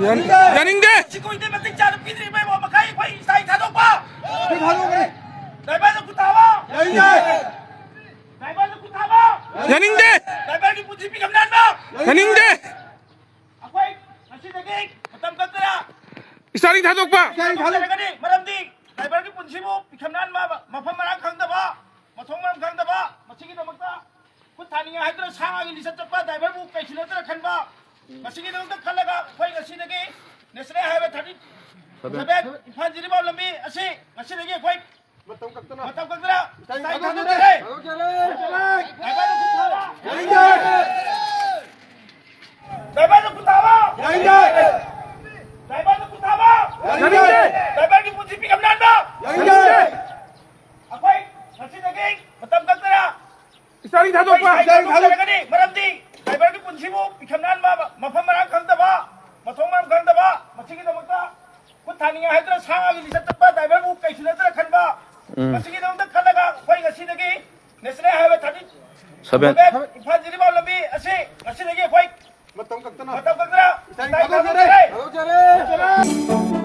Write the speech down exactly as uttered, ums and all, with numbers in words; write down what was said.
ꯌꯥꯅꯤꯡꯗꯦ꯫ ꯁꯤꯀꯨꯏꯗ ꯃꯇꯤꯛ ꯆꯥꯅ ꯄꯤꯗ꯭ꯔꯤꯕ ꯏꯕꯣ ꯃꯈꯩ ꯑꯩꯈꯣꯏ ꯏꯁꯥꯒꯤ ꯊꯥꯗꯣꯛꯄ꯫ ꯗ꯭ꯔꯥꯏꯚꯔꯗ ꯈꯨꯠ ꯊꯥꯕ꯫ ꯗ꯭ꯔꯥꯏꯚꯔꯗ ꯈꯨꯠ ꯊꯥꯕ꯫ ꯌꯥꯅꯤꯡꯗꯦ꯫ ꯗ꯭ꯔꯥꯏꯚꯔꯒꯤ ꯄꯨꯟꯁꯤ ꯄꯤꯈꯝ ꯅꯥꯟꯕ꯫ ꯌꯥꯅꯤꯡꯗꯦ꯫ ꯑꯩꯈꯣꯏ ꯉꯁꯤꯗꯒꯤ ꯃꯇꯝ ꯀꯛꯇꯅ ꯏꯁꯥꯒꯤ ꯊꯥꯗꯣꯛꯄ꯫ ꯏꯁꯥꯒꯤ ꯊꯥꯗꯣꯛꯆꯔꯒꯅꯤ꯫ ꯃꯔꯝꯗꯤ ꯗ꯭ꯔꯥꯏꯚꯔꯒꯤ ꯄꯨꯟꯁꯤꯕꯨ ꯄꯤꯈꯝ ꯅꯥꯟꯕ, ꯃꯐꯝ ꯃꯔꯥꯡ ꯈꯪꯗꯕ, ꯃꯊꯣꯡ ꯃꯔꯝ ꯈꯪꯗꯕ, ꯃꯁꯤꯒꯤꯗꯃꯛꯇ ꯈꯨꯠ ꯊꯥꯅꯤꯡꯉꯦ ꯍꯥꯏꯗꯨꯅ ꯁꯥ ꯉꯥꯒꯤ ꯂꯤꯆꯠ ꯆꯠꯄ ꯗ꯭ꯔꯥꯏꯚꯔꯕꯨ ꯀꯩꯁꯨ ꯅꯠꯇꯅ ꯈꯟꯕ, ꯃꯁꯤꯒꯤꯗꯃꯛꯇ ꯈꯜꯂꯒ ꯑꯩꯈꯣꯏ ꯉꯁꯤꯗꯒꯤ National Highway thirty seven Imphal Jiribam ꯂꯝꯕꯤ ꯑꯁꯤ ꯉꯁꯤꯗꯒꯤ ꯑꯩꯈꯣꯏ ꯃꯇꯝ ꯀꯛꯇꯅ ꯃꯇꯝ ꯀꯛꯇꯅ ꯏꯁꯥꯒꯤ ꯏꯁꯥꯒꯤ ꯊꯥꯗꯣꯛꯆꯔꯦ꯫ ꯊꯥꯗꯣꯛꯆꯔꯦ꯫ ꯊꯥꯗꯣꯛꯆꯔꯦ꯫ ꯗ꯭ꯔꯥꯏꯚꯔꯗ ꯈꯨꯠ ꯊꯥꯕ꯫ ꯌꯥꯅꯤꯡꯗꯦ꯫ ꯗ꯭ꯔꯥꯏꯚꯔꯗ ꯈꯨꯠ ꯊꯥꯕ꯫ ꯌꯥꯅꯤꯡꯗꯦ꯫ ꯗ꯭ꯔꯥꯏꯚꯔꯗ ꯈꯨꯠ ꯊꯥꯕ꯫ ꯌꯥꯅꯤꯡꯗꯦ꯫ ꯗ꯭ꯔꯥꯏꯚꯔꯒꯤ ꯄꯨꯟꯁꯤ ꯄꯤꯈꯝ ꯅꯥꯟꯕ꯫ ꯌꯥꯅꯤꯡꯗꯦ꯫ ꯑꯩꯈꯣꯏ ꯉꯁꯤꯗꯒꯤ ꯃꯇꯝ ꯀꯛꯇꯅ ꯏꯁꯥꯒꯤ ꯊꯥꯗꯣꯛꯄ꯫ ꯑꯩꯈꯣꯏ ꯏꯁꯥꯒꯤ ꯊꯥꯗꯣꯛꯆꯔꯒꯅꯤ꯫ ꯃꯔꯝꯗꯤ ꯗ꯭ꯔꯥꯏꯚꯔꯒꯤ ꯄꯨꯟꯁꯤꯕꯨ ꯄꯤꯈꯝ ꯅꯥꯟꯕ, ꯃꯐꯝ ꯃꯔꯥꯡ ꯈꯪꯗꯕ, ꯃꯊꯣꯡ ꯃꯔꯝ ꯈꯪꯗꯕ, ꯃꯁꯤꯒꯤꯗꯃꯛꯇ ꯈꯨꯠ ꯊꯥꯅꯤꯡꯉꯦ ꯍꯥꯏꯗꯨꯅ ꯁꯥ ꯉꯥꯒꯤ ꯂꯤꯆꯠ ꯆꯠꯄ ꯗ꯭ꯔꯥꯏꯚꯔꯕꯨ ꯀꯩꯁꯨ ꯅꯠꯇꯅ ꯈꯟꯕ, ꯎꯝ꯫ ꯃꯁꯤꯒꯤꯗꯃꯛꯇ ꯈꯜꯂꯒ ꯑꯩꯈꯣꯏ ꯉꯁꯤꯗꯒꯤ National Highway thirty seven Imphal Jiribam ꯂꯝꯕꯤ ꯑꯁꯤ ꯉꯁꯤꯗꯒꯤ ꯑꯩꯈꯣꯏ ꯃꯇꯝ ꯀꯛꯇꯅ ꯃꯇꯝ ꯀꯛꯇꯅ ꯏꯁꯥꯒꯤ ꯏꯁꯥꯒꯤ ꯊꯥꯗꯣꯛꯆꯔꯦ꯫ ꯊꯥꯗꯣꯛꯆꯔꯦ꯫ ꯊꯥꯗꯣꯛꯆꯔꯦ꯫